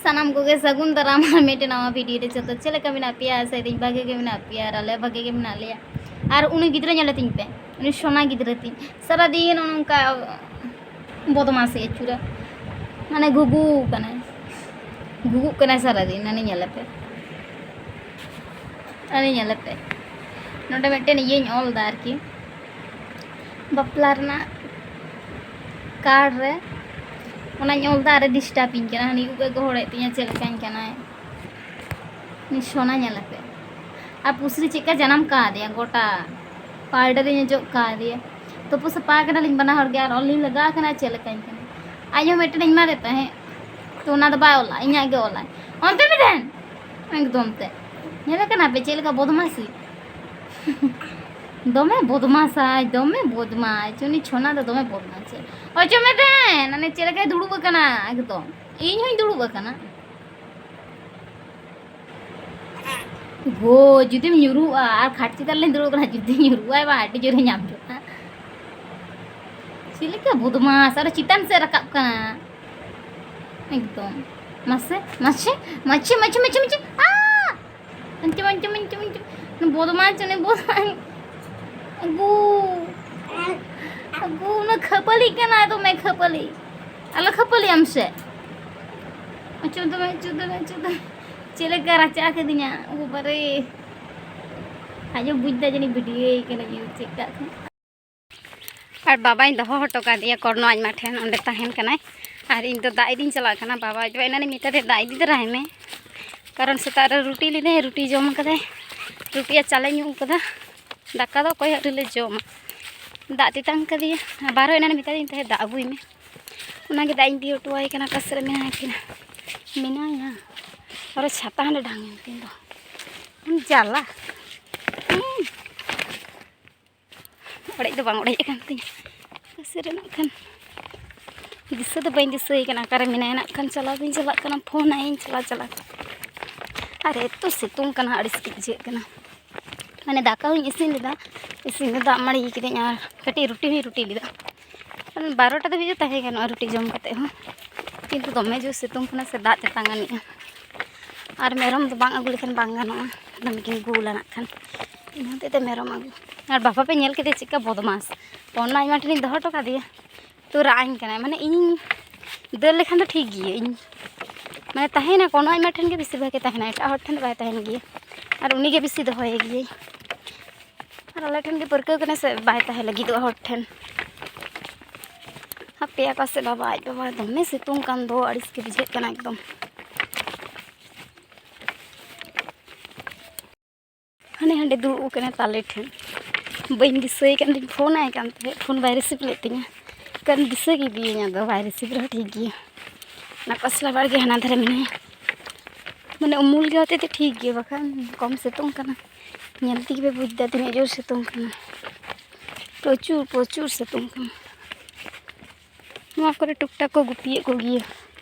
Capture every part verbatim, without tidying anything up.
ᱥᱟᱱᱟᱢ ᱠᱚᱜᱮ ᱥᱟᱹᱜᱩᱱ ᱫᱟᱨᱟᱢ ᱟᱨ ᱢᱤᱫᱴᱮᱱ ᱱᱟᱣᱟ ᱵᱷᱤᱰᱤᱭᱳ ᱨᱮ᱾ ᱡᱚᱛᱚ ᱪᱮᱫ ᱞᱮᱠᱟ ᱢᱮᱱᱟᱜ ᱯᱮᱭᱟ? ᱟᱥᱟᱭᱮᱫᱟᱹᱧ ᱵᱷᱟᱜᱮ ᱜᱮ ᱢᱮᱱᱟᱜ ᱯᱮᱭᱟ ᱟᱨ ᱟᱞᱮ ᱵᱷᱟᱜᱮ ᱜᱮ ᱢᱮᱱᱟᱜ ᱞᱮᱭᱟ᱾ ᱟᱨ ᱩᱱᱤ ᱜᱤᱫᱽᱨᱟᱹ ᱧᱮᱞᱮ ᱛᱤᱧ ᱯᱮ, ᱩᱱᱤ ᱥᱚᱱᱟ ᱜᱤᱫᱽᱨᱟᱹ ᱛᱤᱧ, ᱥᱟᱨᱟᱫᱤᱱ ᱱᱚᱝᱠᱟ ᱵᱚᱫᱢᱟᱥᱤ ᱟᱹᱪᱩᱨᱟ, ᱢᱟᱱᱮ ᱜᱷᱩᱜᱩ ᱠᱟᱱᱟᱭ, ᱜᱷᱩᱜᱩᱜ ᱠᱟᱱᱟᱭ ᱥᱟᱨᱟᱫᱤᱱ᱾ ᱩᱱᱤ ᱧᱮᱞᱮ ᱯᱮ, ᱩᱱᱤ ᱧᱮᱞᱮ ᱯᱮ, ᱱᱚᱰᱮ ᱢᱤᱫᱴᱮᱱ ᱤᱭᱟᱹᱧ ᱚᱞ ᱮᱫᱟ ᱟᱨᱠᱤ, ᱵᱟᱯᱞᱟ ᱨᱮᱱᱟᱜ ᱠᱟᱨᱰ ᱨᱮ ᱚᱱᱟᱧ ᱚᱞ ᱮᱫᱟ, ᱟᱨᱮ ᱰᱤᱥᱴᱟᱵᱤᱧ ᱠᱟᱱᱟ᱾ ᱦᱟᱹᱱᱤ ᱩᱵ ᱮ ᱜᱚᱦᱚᱲᱮᱫ ᱛᱤᱧᱟ, ᱪᱮᱫ ᱞᱮᱠᱟᱧ ᱠᱟᱱᱟᱭ᱾ ᱩᱱᱤ ᱥᱚᱱᱟ ᱧᱮᱞᱮ ᱯᱮ, ᱟᱨ ᱯᱩᱥᱨᱤ ᱪᱮᱫᱠᱟ ᱡᱟᱱᱟᱢ ᱠᱟᱣᱫᱮᱭᱟ, ᱜᱚᱴᱟ ᱯᱟᱣᱰᱟᱨᱤᱧ ᱚᱡᱚᱜ ᱠᱟᱣᱫᱮᱭᱟ᱾ ᱛᱩᱯᱩ ᱥᱟᱯᱷᱟ ᱠᱟᱱᱟᱞᱤᱧ ᱵᱟᱱᱟ ᱦᱚᱲ ᱜᱮ, ᱟᱨ ᱚᱞᱤᱧ ᱞᱟᱜᱟᱣ ᱠᱟᱱᱟ ᱪᱮᱫ ᱞᱮᱠᱟᱧ ᱠᱟᱱᱟ᱾ ᱟᱡ ᱦᱚᱸ ᱢᱤᱫᱴᱮᱱ ᱤᱧ ᱮᱢᱟᱫᱮ ᱛᱟᱦᱮᱸᱫ, ᱛᱚ ᱚᱱᱟ ᱫᱚ ᱵᱟᱭ ᱚᱞᱟ, ᱤᱧᱟᱹᱜ ᱜᱮ ᱚᱞᱟᱭ᱾ ᱚᱱᱛᱮ ᱢᱤᱫᱴᱮᱱ ᱮᱠᱫᱚᱢ ᱛᱮ ᱧᱮᱞᱮ ᱠᱟᱱᱟ ᱯᱮ ᱪᱮᱫ ᱞᱮᱠᱟ ᱵᱚᱫᱢᱟᱥᱤ᱾ ᱫᱚᱢᱮ ᱵᱚᱫᱢᱟᱥᱟᱭ, ᱫᱚᱢᱮ ᱵᱚᱫᱢᱟᱥ᱾ ᱩᱱᱤ ᱪᱷᱚᱱᱟ ᱫᱚ ᱫᱚᱢᱮ ᱵᱚᱫᱢᱟᱥ᱾ ᱚᱪᱚ ᱢᱮ ᱛᱟᱦᱮᱱ, ᱢᱟᱱᱮ ᱪᱮᱫ ᱞᱮᱠᱟᱭ ᱫᱩᱲᱩᱵ ᱟᱠᱟᱱᱟ ᱮᱠᱫᱚᱢ᱾ ᱤᱧ ᱦᱚᱸᱧ ᱫᱩᱲᱩᱵ ᱟᱠᱟᱱᱟ᱾ ᱜᱳ, ᱡᱩᱫᱤᱢ ᱧᱩᱨᱩᱜᱼᱟ, ᱟᱨ ᱠᱷᱟᱴ ᱪᱮᱛᱟᱱ ᱨᱮᱧ ᱫᱩᱲᱩᱵ ᱟᱠᱟᱱᱟ, ᱡᱩᱫᱤ ᱧᱩᱨᱩᱜᱼᱟᱭ ᱵᱟᱝ, ᱟᱹᱰᱤ ᱡᱳᱨᱮ ᱧᱟᱢ ᱡᱚᱝᱟ᱾ ᱪᱮᱫ ᱞᱮᱠᱟ ᱵᱚᱫᱢᱟᱥ, ᱟᱨᱚ ᱪᱮᱛᱟᱱ ᱥᱮᱫ ᱨᱟᱠᱟᱵ ᱠᱟᱱᱟ ᱮᱠᱫᱚᱢ᱾ ᱢᱟᱥᱮ, ᱢᱟᱥᱮ, ᱢᱟᱪᱷᱮ, ᱢᱟᱪᱷᱮ, ᱢᱟᱪᱷᱮ, ᱢᱟᱪᱷᱮ, ᱟᱦ! ᱟᱧᱪᱚᱢ, ᱟᱧᱪᱚᱢ, ᱟᱧᱪᱚᱢ, ᱟᱧᱪᱚᱢ᱾ ᱵᱚᱫᱢᱟᱥ, ᱩᱱᱤ ᱵᱚᱫᱢᱟᱥ᱾ ᱟᱹᱜᱩ᱾ ᱟᱹᱜᱩ, ᱩᱱᱟᱹᱜ ᱠᱷᱟᱹᱯᱟᱹᱞᱤᱜ ᱠᱟᱱᱟᱭ ᱫᱚᱢᱮ ᱠᱷᱟᱹᱯᱟᱹᱞᱤ᱾ ᱟᱞᱚ ᱠᱷᱟᱹᱯᱟᱹᱞᱤᱜ ᱟᱢ ᱥᱮ᱾ ᱟᱹᱪᱩᱨ ᱫᱚᱢᱮ, ᱟᱹᱪᱩᱨ ᱫᱚᱢᱮ, ᱟᱹᱪᱩᱨ ᱫᱚᱢᱮ᱾ ᱪᱮᱫ ᱞᱮᱠᱟ ᱨᱟᱪᱟ ᱠᱟᱹᱫᱤᱧᱟ, ᱳ ᱵᱟᱵᱟ ᱨᱮ᱾ ᱟᱡ ᱦᱚᱸ ᱵᱩᱡᱽ ᱫᱟ ᱡᱟᱹᱱᱤᱡ ᱵᱷᱤᱰᱤᱭᱳᱭᱮ ᱠᱟᱱᱟ, ᱪᱮᱫ ᱠᱟᱜ ᱠᱷᱟᱱ᱾ ᱟᱨ ᱵᱟᱵᱟᱧ ᱫᱚᱦᱚ ᱦᱚᱴᱚ ᱠᱟᱫᱮᱭᱟ ᱠᱚᱨᱱᱚ ᱟᱡᱢᱟ ᱴᱷᱮᱱ, ᱚᱸᱰᱮ ᱛᱟᱦᱮᱱ ᱠᱟᱱᱟᱭ᱾ ᱟᱨ ᱤᱧ ᱫᱚ ᱫᱟᱜ ᱤᱫᱤᱧ ᱪᱟᱞᱟᱜ ᱠᱟᱱᱟ᱾ ᱵᱟᱵᱟ ᱟᱡ ᱫᱚ ᱮᱱᱟᱱᱤᱧ ᱢᱮᱛᱟ ᱫᱮ, "ᱫᱟᱜ ᱤᱫᱤ ᱛᱚᱨᱟᱭ ᱢᱮ", ᱠᱟᱨᱚᱱ ᱥᱮᱛᱟᱜ ᱨᱮ ᱨᱩᱴᱤ ᱞᱮᱫᱟᱭ, ᱨᱩᱴᱤ ᱡᱚᱢ ᱠᱟᱫᱟᱭ, ᱨᱩᱴᱤ ᱟᱨ ᱪᱟᱞᱮ ᱧᱩ ᱠᱟᱫᱟ᱾ ᱫᱟᱠᱟ ᱫᱚ ᱚᱠᱚᱭ ᱟᱹᱣᱨᱤ ᱞᱮ ᱡᱚᱢᱟ, ᱫᱟᱜ ᱛᱮᱛᱟᱝ ᱠᱟᱫᱮᱭᱟ᱾ ᱟᱵᱟᱨ ᱦᱚᱸ ᱮᱱᱟᱱ ᱢᱮᱛᱟᱫᱤᱧ ᱛᱟᱦᱮᱸᱫ, "ᱫᱟᱜ ᱟᱹᱜᱩᱭ ᱢᱮ", ᱚᱱᱟᱜᱮ ᱫᱟᱜ ᱤᱧ ᱤᱫᱤ ᱦᱚᱴᱚᱣᱟᱭ ᱠᱟᱱᱟ᱾ ᱚᱠᱟ ᱥᱮᱫ ᱨᱮ ᱢᱮᱱᱟᱭᱟ ᱠᱤᱱᱟ? ᱢᱮᱱᱟᱭᱟ, ᱟᱨᱚ ᱪᱷᱟᱛᱟ ᱦᱟᱸᱰᱮ ᱰᱷᱟᱝ ᱮᱱ ᱛᱤᱧ ᱫᱚ᱾ ᱡᱟᱞᱟ᱾ ᱦᱩᱸ᱾ ᱚᱲᱮᱡ ᱫᱚ ᱵᱟᱝ ᱚᱲᱮᱡ ᱟᱠᱟᱱ ᱛᱤᱧᱟ᱾ ᱚᱠᱟ ᱥᱮᱫ ᱨᱮ ᱱᱟᱜ ᱠᱷᱟᱱ ᱫᱤᱥᱟᱹ ᱫᱚ ᱵᱟᱹᱧ ᱫᱤᱥᱟᱹᱭᱮ ᱠᱟᱱᱟ, ᱚᱠᱟᱨᱮ ᱢᱮᱱᱟᱭᱟ ᱱᱟᱜ ᱠᱷᱟᱱ᱾ ᱪᱟᱞᱟᱣ ᱫᱚᱧ ᱪᱟᱞᱟᱜ ᱠᱟᱱᱟ, ᱯᱷᱳᱱ ᱟᱭᱟᱹᱧ ᱪᱟᱞᱟᱣ ᱪᱟᱞᱟᱣ᱾ ᱟᱨ ᱮᱛᱚ ᱥᱤᱛᱩᱝ ᱠᱟᱱᱟ, ᱟᱹᱲᱤᱥ ᱜᱮ ᱵᱩᱡᱷᱟᱹᱜ ᱠᱟᱱᱟ᱾ ᱢᱟᱱᱮ ᱫᱟᱠᱟ ᱦᱚᱸᱧ ᱤᱥᱤᱱ ᱞᱮᱫᱟ, ᱤᱥᱤᱱ ᱫᱚ ᱫᱟᱜ ᱢᱟᱹᱲᱤ ᱠᱤᱫᱟᱹᱧ ᱟᱨ ᱠᱟᱹᱴᱤᱡ ᱨᱩᱴᱤ ᱦᱚᱸᱧ ᱨᱩᱴᱤ ᱞᱮᱫᱟ᱾ ᱠᱟᱨᱚᱱ ᱵᱟᱨᱚᱴᱟ ᱫᱷᱟᱹᱵᱤᱡ ᱫᱚ ᱛᱟᱦᱮᱸ ᱜᱟᱱᱚᱜᱼᱟ ᱨᱩᱴᱤ ᱡᱚᱢ ᱠᱟᱛᱮᱫ ᱦᱚᱸ᱾ ᱠᱤᱱᱛᱩ ᱫᱚᱢᱮ ᱡᱳᱨ ᱥᱤᱛᱩᱝ ᱠᱟᱱᱟ ᱥᱮ, ᱫᱟᱜ ᱛᱮᱛᱟᱝ ᱟᱹᱱᱤᱡᱼᱟ᱾ ᱟᱨ ᱢᱮᱨᱚᱢ ᱫᱚ ᱵᱟᱝ ᱟᱹᱜᱩ ᱞᱮᱠᱷᱟᱱ ᱵᱟᱝ ᱜᱟᱱᱚᱜᱼᱟ, ᱫᱚᱢᱮ ᱠᱤᱱ ᱜᱩᱞᱟ ᱱᱟᱜ ᱠᱷᱟᱱ᱾ ᱤᱱᱟᱹ ᱦᱚᱛᱮᱡ ᱛᱮ ᱢᱮᱨᱚᱢ ᱟᱹᱜᱩ᱾ ᱟᱨ ᱵᱟᱵᱟ ᱯᱮ ᱧᱮᱞ ᱠᱮᱫᱮᱭᱟ ᱪᱮᱫᱠᱟ ᱵᱚᱫᱢᱟᱥ, ᱚᱱᱟ ᱟᱭᱢᱟ ᱴᱷᱮᱱᱤᱧ ᱫᱚᱦᱚ ᱦᱚᱴᱚ ᱠᱟᱫᱮᱭᱟ, ᱛᱚ ᱨᱟᱜ ᱟᱹᱧ ᱠᱟᱱᱟᱭ᱾ ᱢᱟᱱᱮ ᱤᱧ ᱫᱟᱹᱲ ᱞᱮᱠᱷᱟᱱ ᱫᱚ ᱴᱷᱤᱠ ᱜᱮᱭᱟ, ᱤᱧ ᱢᱟᱱᱮ ᱛᱟᱦᱮᱱᱟ ᱠᱚᱱᱚ ᱟᱭᱢᱟ ᱴᱷᱮᱱ ᱜᱮ ᱵᱮᱥᱤᱨ ᱵᱷᱟᱜᱽ ᱜᱮ ᱛᱟᱦᱮᱱᱟ, ᱮᱴᱟᱜ ᱦᱚᱲ ᱴᱷᱮᱱ ᱫᱚ ᱵᱟᱭ ᱛᱟᱦᱮᱱ ᱜᱮᱭᱟ᱾ ᱟᱨ ᱩᱱᱤ ᱜᱮ ᱵᱮᱥᱤ ᱫᱚᱦᱚᱭᱮ ᱜᱮᱭᱟᱭ᱾ ᱟᱨ ᱟᱞᱮ ᱴᱷᱮᱱ ᱜᱮ ᱯᱟᱹᱨᱠᱟᱹᱣ ᱠᱟᱱᱟ ᱥᱮ, ᱵᱟᱭ ᱛᱟᱦᱮᱸ ᱞᱟᱹᱜᱤᱫᱚᱜᱼᱟ ᱦᱚᱲ ᱴᱷᱮᱱ᱾ ᱦᱟᱯᱮ ᱚᱠᱟ ᱥᱮᱫ ᱵᱟᱵᱟ, ᱟᱡ ᱵᱟᱵᱟ ᱫᱚᱢᱮ ᱥᱤᱛᱩᱝ ᱠᱟᱱ ᱫᱚ, ᱟᱹᱲᱤᱥ ᱜᱮ ᱵᱩᱡᱷᱟᱹᱜ ᱠᱟᱱᱟ ᱮᱠᱫᱚᱢ᱾ ᱦᱟᱸᱰᱮ ᱦᱟᱸᱰᱮ ᱫᱩᱲᱩᱵ ᱟᱠᱟᱱᱟ ᱛᱟᱞᱮ ᱴᱷᱮᱱ, ᱵᱟᱹᱧ ᱫᱤᱥᱟᱹᱭ ᱠᱟᱱ ᱫᱩᱧ ᱯᱷᱳᱱ ᱟᱭ ᱠᱟᱱ ᱛᱟᱦᱮᱸᱫ, ᱯᱷᱳᱱ ᱵᱟᱭ ᱨᱤᱥᱤᱵᱷ ᱞᱮᱫ ᱛᱤᱧᱟᱹ᱾ ᱠᱟᱨᱚᱱ ᱫᱤᱥᱟᱹ ᱜᱮ ᱵᱟᱹᱧ, ᱟᱫᱚ ᱵᱟᱭ ᱨᱤᱥᱤᱵᱷ ᱨᱮᱦᱚᱸ ᱴᱷᱤᱠ ᱜᱮᱭᱟ᱾ ᱚᱱᱟ ᱠᱚᱥᱞᱟ ᱵᱟᱲᱜᱮ ᱦᱟᱱᱟ ᱫᱷᱟᱨᱮ ᱢᱮᱱᱟᱭᱟ, ᱢᱟᱱᱮ ᱩᱢᱩᱞ ᱜᱮ ᱦᱚᱛᱮ ᱛᱮ ᱴᱷᱤᱠ ᱜᱮᱭᱟ, ᱵᱟᱠᱷᱟᱱ ᱠᱚᱢ ᱥᱤᱛᱩᱝ ᱠᱟᱱᱟ᱾ ᱧᱮᱞ ᱛᱮᱜᱮ ᱯᱮ ᱵᱩᱡᱽ ᱮᱫᱟ ᱛᱤᱱᱟᱹᱜ ᱡᱳᱨ ᱥᱤᱛᱩᱝ ᱠᱟᱱᱟ, ᱯᱨᱚᱪᱩᱨ ᱯᱨᱚᱪᱩᱨ ᱥᱤᱛᱩᱝ ᱠᱟᱱᱟ᱾ ᱱᱚᱣᱟ ᱠᱚᱨᱮ ᱴᱩᱠ ᱴᱟᱠ ᱠᱚ ᱜᱩᱯᱤᱭᱮᱫ ᱠᱚᱜᱮᱭᱟ,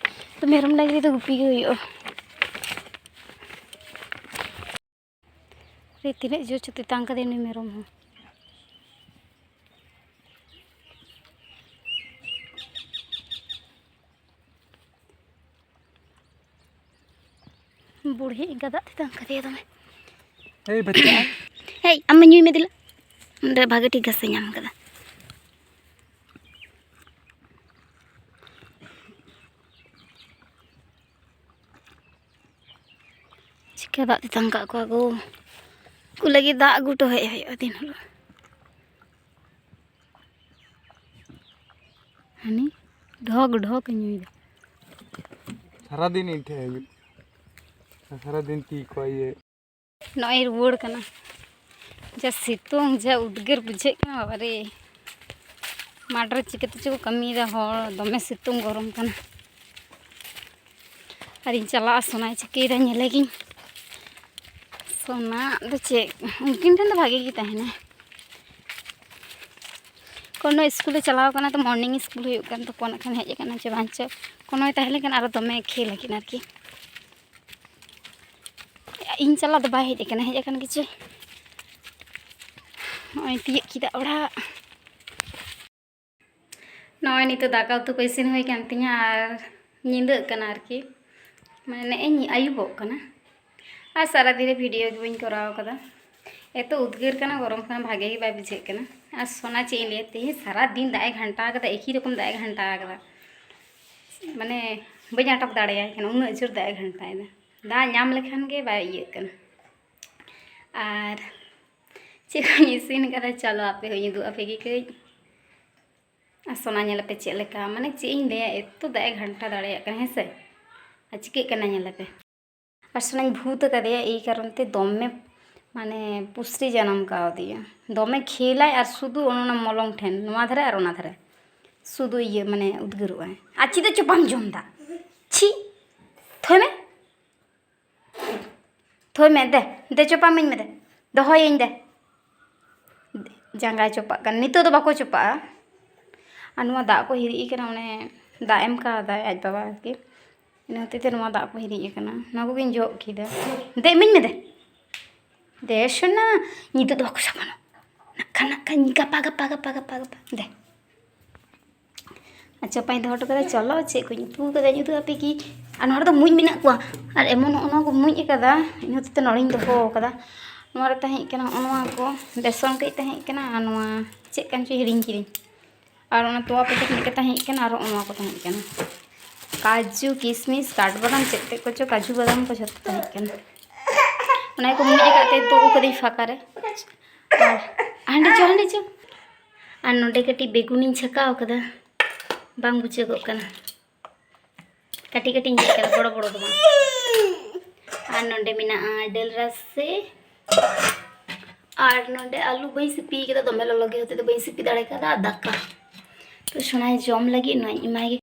ᱛᱚ ᱢᱮᱨᱚᱢ ᱰᱟᱝᱨᱤ ᱫᱚ ᱜᱩᱯᱤ ᱜᱮ ᱦᱩᱭᱩᱜᱼᱟ᱾ ᱨᱮ ᱛᱤᱱᱟᱹᱜ ᱡᱳᱨ ᱪᱚ ᱛᱮᱛᱟᱝ ᱠᱟᱫᱮᱭᱟ ᱱᱩᱭ ᱢᱮᱨᱚᱢ ᱦᱚᱸ᱾ ᱵᱩᱲᱦᱤ ᱮᱸᱜᱟ ᱫᱟᱜ ᱛᱮᱛᱟᱝ ᱠᱟᱫᱮᱭᱟ ᱫᱚᱢᱮ᱾ ᱮᱭ ᱵᱟᱪᱪᱟ᱾ ᱦᱮᱭ, ᱟᱢ ᱧᱩᱭ ᱢᱮ ᱫᱮᱞᱟ᱾ ᱚᱸᱰᱮ ᱵᱷᱟᱜᱮ ᱴᱷᱤᱠ ᱜᱷᱟᱥ ᱮ ᱧᱟᱢ ᱠᱟᱫᱟ᱾ ᱪᱤᱠᱟᱹ ᱫᱟᱜ ᱛᱮᱛᱟᱝ ᱠᱟᱜ ᱠᱚᱣᱟ ᱜᱳ᱾ ᱩᱱᱠᱩ ᱞᱟᱹᱜᱤᱫ ᱫᱟᱜ ᱟᱹᱜᱩ ᱦᱚᱴᱚ ᱦᱮᱡ ᱦᱩᱭᱩᱜᱼᱟ ᱫᱤᱱ ᱦᱤᱞᱳᱜ᱾ ᱦᱟᱹᱱᱤ ᱰᱷᱚᱠ ᱰᱷᱚᱠ ᱮ ᱧᱩᱭᱫᱟ᱾ ᱥᱟᱨᱟᱫᱤᱱ ᱤᱧ ᱴᱷᱮᱱ ᱦᱤᱡᱩᱜ᱾ ᱥᱟᱨᱟᱫᱤᱱ ᱛᱤ ᱠᱚ ᱤᱭᱟᱹ᱾ ᱱᱚᱜᱼᱚᱭ ᱨᱩᱣᱟᱹᱲ ᱠᱟᱱᱟ᱾ ᱡᱟ ᱥᱤᱛᱩᱝ, ᱡᱟ ᱩᱫᱽᱜᱟᱹᱨ ᱵᱩᱡᱷᱟᱹᱜ ᱠᱟᱱᱟ, ᱵᱟᱵᱟᱨᱮ᱾ ᱢᱟᱴᱷ ᱨᱮ ᱪᱤᱠᱟᱹ ᱛᱮᱪᱚ ᱠᱚ ᱠᱟᱹᱢᱤᱭᱮᱫᱟ ᱦᱚᱲ, ᱫᱚᱢᱮ ᱥᱤᱛᱩᱝ ᱜᱚᱨᱚᱢ ᱠᱟᱱᱟ᱾ ᱟᱨᱤᱧ ᱪᱟᱞᱟᱜᱼᱟ, ᱥᱳᱱᱟᱭ ᱪᱤᱠᱟᱹᱭᱮᱫᱟ ᱧᱮᱞᱮᱜᱤᱧ᱾ ᱥᱳᱱᱟ ᱫᱚ ᱪᱮᱫ, ᱩᱱᱠᱤᱱ ᱴᱷᱮᱱ ᱫᱚ ᱵᱷᱟᱜᱮ ᱜᱮ ᱛᱟᱦᱮᱱᱟᱭ᱾ ᱠᱳᱱᱳ ᱤᱥᱠᱩᱞᱮ ᱪᱟᱞᱟᱣ ᱠᱟᱱᱟ ᱛᱚ, ᱢᱚᱨᱱᱤᱝ ᱤᱥᱠᱩᱞ ᱦᱩᱭᱩᱜ ᱠᱟᱱ ᱛᱟᱠᱚᱣᱟ, ᱱᱟᱜ ᱠᱷᱟᱱ ᱦᱮᱡ ᱟᱠᱟᱱᱟ ᱪᱮ ᱵᱟᱝ ᱪᱚ᱾ ᱠᱳᱱᱳᱭ ᱛᱟᱦᱮᱸ ᱞᱮᱱᱠᱷᱟᱱ ᱟᱨᱚ ᱫᱚᱢᱮ ᱠᱷᱮᱞ ᱟᱹᱠᱤᱱ ᱟᱨᱠᱤ᱾ ᱤᱧ ᱪᱟᱞᱟᱜ ᱫᱚ ᱵᱟᱭ ᱦᱮᱡ ᱟᱠᱟᱱᱟ, ᱦᱮᱡ ᱟᱠᱟᱱ ᱜᱮᱪᱚᱭ᱾ ᱱᱚᱜᱼᱚᱭ ᱛᱤᱭᱟᱹᱜ ᱠᱮᱫᱟ ᱚᱲᱟᱜ᱾ ᱱᱚᱜᱼᱚᱭ ᱱᱤᱛᱚᱜ ᱫᱟᱠᱟ ᱩᱛᱩ ᱠᱚ ᱤᱥᱤᱱ ᱦᱩᱭ ᱠᱟᱱ ᱛᱤᱧᱟ ᱟᱨ ᱧᱤᱫᱟᱹᱜ ᱠᱟᱱᱟ ᱟᱨᱠᱤ, ᱢᱟᱱᱮ ᱱᱮᱜᱼᱮ ᱧᱤ-, ᱟᱹᱭᱩᱵᱚᱜ ᱠᱟᱱᱟ᱾ ᱟᱨ ᱥᱟᱨᱟᱫᱤᱱ ᱨᱮ ᱵᱷᱤᱰᱤᱭᱳ ᱜᱮ ᱵᱟᱹᱧ ᱠᱚᱨᱟᱣ ᱠᱟᱫᱟ᱾ ᱮᱛᱚ ᱩᱫᱽᱜᱟᱹᱨ ᱠᱟᱱᱟ, ᱜᱚᱨᱚᱢ ᱠᱟᱱᱟ, ᱵᱷᱟᱜᱮ ᱜᱮ ᱵᱟᱭ ᱵᱩᱡᱷᱟᱹᱜ ᱠᱟᱱᱟ᱾ ᱟᱨ ᱥᱳᱱᱟ ᱪᱮᱫ ᱤᱧ ᱞᱟᱹᱭᱟ, ᱛᱮᱦᱮᱧ ᱥᱟᱨᱟᱫᱤᱱ ᱫᱟᱜ ᱮ ᱜᱷᱟᱱᱴᱟ ᱠᱟᱫᱟ, ᱮᱠᱤ ᱨᱚᱠᱚᱢ ᱫᱟᱜ ᱮ ᱜᱷᱟᱱᱴᱟ ᱠᱟᱫᱟ᱾ ᱢᱟᱱᱮ ᱵᱟᱹᱧ ᱟᱴᱚᱠ ᱫᱟᱲᱮᱭᱟᱭ ᱠᱟᱱᱟ, ᱩᱱᱟᱹᱜ ᱡᱳᱨ ᱫᱟᱜ ᱮ ᱜᱷᱟᱱᱴᱟᱭᱮᱫᱟ᱾ ᱫᱟᱜ ᱧᱟᱢ ᱞᱮᱠᱷᱟᱱ ᱜᱮ ᱵᱟᱭ ᱤᱭᱟᱹᱜ ᱠᱟᱱᱟ᱾ ᱟᱨ ᱪᱮᱫ ᱠᱚᱧ ᱤᱥᱤᱱ ᱠᱟᱫᱟ, ᱪᱚᱞᱚ ᱟᱯᱮ ᱦᱚᱸᱧ ᱩᱫᱩᱜ ᱟᱯᱮ ᱜᱮ ᱠᱟᱹᱡ᱾ ᱟᱨ ᱥᱳᱱᱟ ᱧᱮᱞ ᱟᱯᱮ ᱪᱮᱫ ᱞᱮᱠᱟ, ᱢᱟᱱᱮ ᱪᱮᱫ ᱤᱧ ᱞᱟᱹᱭᱟ, ᱮᱛᱚ ᱫᱟᱜ ᱮ ᱜᱷᱟᱱᱴᱟ ᱫᱟᱲᱮᱭᱟᱜ ᱠᱟᱱᱟ, ᱦᱮᱸ ᱥᱮ? ᱟᱨ ᱪᱤᱠᱟᱹᱜ ᱠᱟᱱᱟ ᱧᱮᱞ ᱟᱯᱮ᱾ ᱟᱨ ᱥᱳᱱᱟᱧ ᱵᱷᱩᱛ ᱟᱠᱟᱫᱮᱭᱟ, ᱮᱭ ᱠᱟᱨᱚᱱ ᱛᱮ ᱫᱚᱢᱮ ᱢᱟᱱᱮ ᱯᱩᱥᱨᱤ ᱡᱟᱱᱟᱢ ᱠᱟᱣᱫᱮᱭᱟ, ᱫᱚᱢᱮ ᱠᱷᱮᱞᱟᱭ ᱟᱨ ᱥᱩᱫᱷᱩ ᱚᱱᱟ ᱢᱚᱞᱚᱝ ᱴᱷᱮᱱ, ᱱᱚᱣᱟ ᱫᱷᱟᱨᱮ ᱟᱨ ᱚᱱᱟ ᱫᱷᱟᱨᱮ ᱥᱩᱫᱷᱩ ᱤᱭᱟᱹ ᱢᱟᱱᱮ ᱩᱫᱽᱜᱟᱹᱨᱚᱜᱼᱟᱭ᱾ ᱟᱨ ᱪᱮᱫᱟᱜ ᱪᱚ ᱵᱟᱢ ᱡᱚᱢ ᱫᱟ? ᱪᱷᱤ, ᱛᱷᱚᱭ ᱢᱮ᱾ ᱛᱷᱚᱭ ᱢᱮ, ᱫᱮ, ᱫᱮ ᱪᱚᱯᱟᱜ ᱢᱟᱹᱧ ᱢᱮ, ᱫᱮ, ᱫᱚᱦᱚᱭᱟᱹᱧ, ᱫᱮ᱾ ᱡᱟᱸᱜᱟᱭ ᱪᱚᱯᱟᱜ ᱠᱟᱱᱟ, ᱱᱤᱛᱚᱜ ᱫᱚ ᱵᱟᱠᱚ ᱪᱚᱯᱟᱜᱼᱟ᱾ ᱟᱨ ᱱᱚᱣᱟ ᱫᱟᱜ ᱠᱚ ᱦᱤᱨᱤᱡ ᱠᱟᱱᱟ, ᱚᱱᱮ ᱫᱟᱜ ᱮᱢ ᱠᱟᱣᱫᱟᱭ ᱟᱡ ᱵᱟᱵᱟ ᱟᱨᱠᱤ, ᱤᱱᱟᱹ ᱦᱚᱛᱮᱡ ᱛᱮ ᱱᱚᱣᱟ ᱫᱟᱜ ᱠᱚ ᱦᱤᱨᱤᱡ ᱠᱟᱱᱟ᱾ ᱱᱚᱣᱟ ᱠᱚᱜᱮᱧ ᱡᱚᱜ ᱠᱮᱫᱟ᱾ ᱫᱮ, ᱤᱢᱟᱹᱧ ᱢᱮ, ᱫᱮ᱾ ᱫᱮ ᱥᱳᱱᱟ, ᱱᱤᱛᱚᱜ ᱫᱚ ᱵᱟᱠᱚ ᱥᱟᱵᱚᱱᱟ, ᱱᱟᱜ ᱠᱷᱟᱱ, ᱱᱟᱜ ᱠᱷᱟᱱ, ᱜᱟᱯᱟ, ᱜᱟᱯᱟ, ᱜᱟᱯᱟ, ᱜᱟᱯᱟ, ᱜᱟᱯᱟ, ᱫᱮ᱾ ᱟᱨ ᱪᱟᱯᱟᱧ ᱫᱚᱦᱚ ᱦᱚᱴᱚ ᱠᱟᱫᱟ᱾ ᱪᱚᱞᱚ, ᱪᱮᱫ ᱠᱚᱧ ᱩᱛᱩ ᱠᱟᱫᱟᱧ, ᱩᱫᱩᱜ ᱟᱯᱮ ᱜᱮ᱾ ᱟᱨ ᱱᱚᱰᱮ ᱫᱚ ᱢᱩᱸᱡ ᱢᱮᱱᱟᱜ ᱠᱚᱣᱟ, ᱟᱨ ᱮᱢᱚᱱ ᱱᱚᱜᱼᱚ ᱱᱚᱣᱟ ᱠᱚ ᱢᱩᱸᱡ ᱟᱠᱟᱫᱟ, ᱤᱱᱟᱹ ᱦᱚᱛᱮᱡ ᱛᱮ ᱱᱚᱰᱮᱧ ᱫᱚᱦᱚ ᱟᱠᱟᱫᱟ᱾ ᱱᱚᱣᱟ ᱨᱮ ᱛᱟᱦᱮᱸ ᱠᱟᱱᱟ ᱱᱚᱜᱼᱚ ᱱᱚᱣᱟ ᱠᱚ, ᱵᱮᱥᱚᱱ ᱠᱟᱹᱡ ᱛᱟᱦᱮᱸ ᱠᱟᱱᱟ, ᱟᱨ ᱱᱚᱣᱟ ᱪᱮᱫ ᱠᱟᱱ ᱪᱚ ᱦᱤᱲᱤᱧ ᱠᱤᱫᱟᱹᱧ᱾ ᱟᱨ ᱚᱱᱟ ᱛᱚᱣᱟ ᱯᱮᱠᱮᱴ ᱢᱤᱫᱴᱮᱡ ᱛᱟᱦᱮᱸ ᱠᱟᱱᱟ, ᱟᱨ ᱱᱚᱜᱼᱚ ᱱᱚᱣᱟ ᱠᱚ ᱛᱟᱦᱮᱸ ᱠᱟᱱᱟ, ᱠᱟᱡᱩ, ᱠᱤᱥᱢᱤᱥ, ᱠᱟᱴᱵᱟᱫᱟᱢ, ᱪᱮᱫ ᱛᱮᱫ ᱠᱚᱪᱚ, ᱠᱟᱡᱩ ᱵᱟᱫᱟᱢ ᱠᱚ ᱡᱷᱚᱛᱚ ᱛᱟᱦᱮᱸ ᱠᱟᱱᱟ᱾ ᱚᱱᱟ ᱠᱚ ᱢᱩᱸᱡ ᱟᱠᱟᱫ ᱛᱮ ᱫᱩᱜ ᱠᱟᱹᱫᱟᱹᱧ ᱯᱷᱟᱸᱠᱟ ᱨᱮ᱾ ᱟᱨ ᱦᱟᱸᱰᱮ ᱪᱚ, ᱦᱟᱸᱰᱮ ᱪᱚ᱾ ᱟᱨ ᱱᱚᱰᱮ ᱠᱟᱹᱴᱤᱡ ᱵᱮᱜᱩᱱᱤᱧ ᱪᱷᱟᱸᱠᱟᱣ ᱠᱟᱫᱟ, ᱵᱟᱝ ᱵᱩᱡᱷᱟᱹᱜᱚᱜ ᱠᱟᱱᱟ᱾ ᱠᱟᱹᱴᱤᱡ ᱠᱟᱹᱴᱤᱡ ᱤᱧ ᱜᱮᱫ ᱠᱟᱫᱟ, ᱵᱚᱲᱚ ᱵᱚᱲᱚ ᱫᱚ ᱵᱟᱝ᱾ ᱟᱨ ᱱᱚᱰᱮ ᱢᱮᱱᱟᱜᱼᱟ ᱰᱟᱹᱞ ᱨᱟᱥᱮ, ᱟᱨ ᱱᱚᱰᱮ ᱟᱹᱞᱩ ᱵᱟᱹᱧ ᱥᱤᱯᱤ ᱠᱟᱫᱟ, ᱫᱚᱢᱮ ᱞᱚᱞᱚ ᱜᱮ ᱦᱚᱛᱮᱡ ᱛᱮ ᱵᱟᱹᱧ ᱥᱤᱯᱤ ᱫᱟᱲᱮ ᱠᱟᱫᱟ, ᱟᱨ ᱫᱟᱠᱟ᱾ ᱛᱚ ᱥᱳᱱᱟᱭ ᱡᱚᱢ ᱞᱟᱹᱜᱤᱫ ᱱᱚᱣᱟᱧ ᱮᱢᱟᱭ ᱜᱮ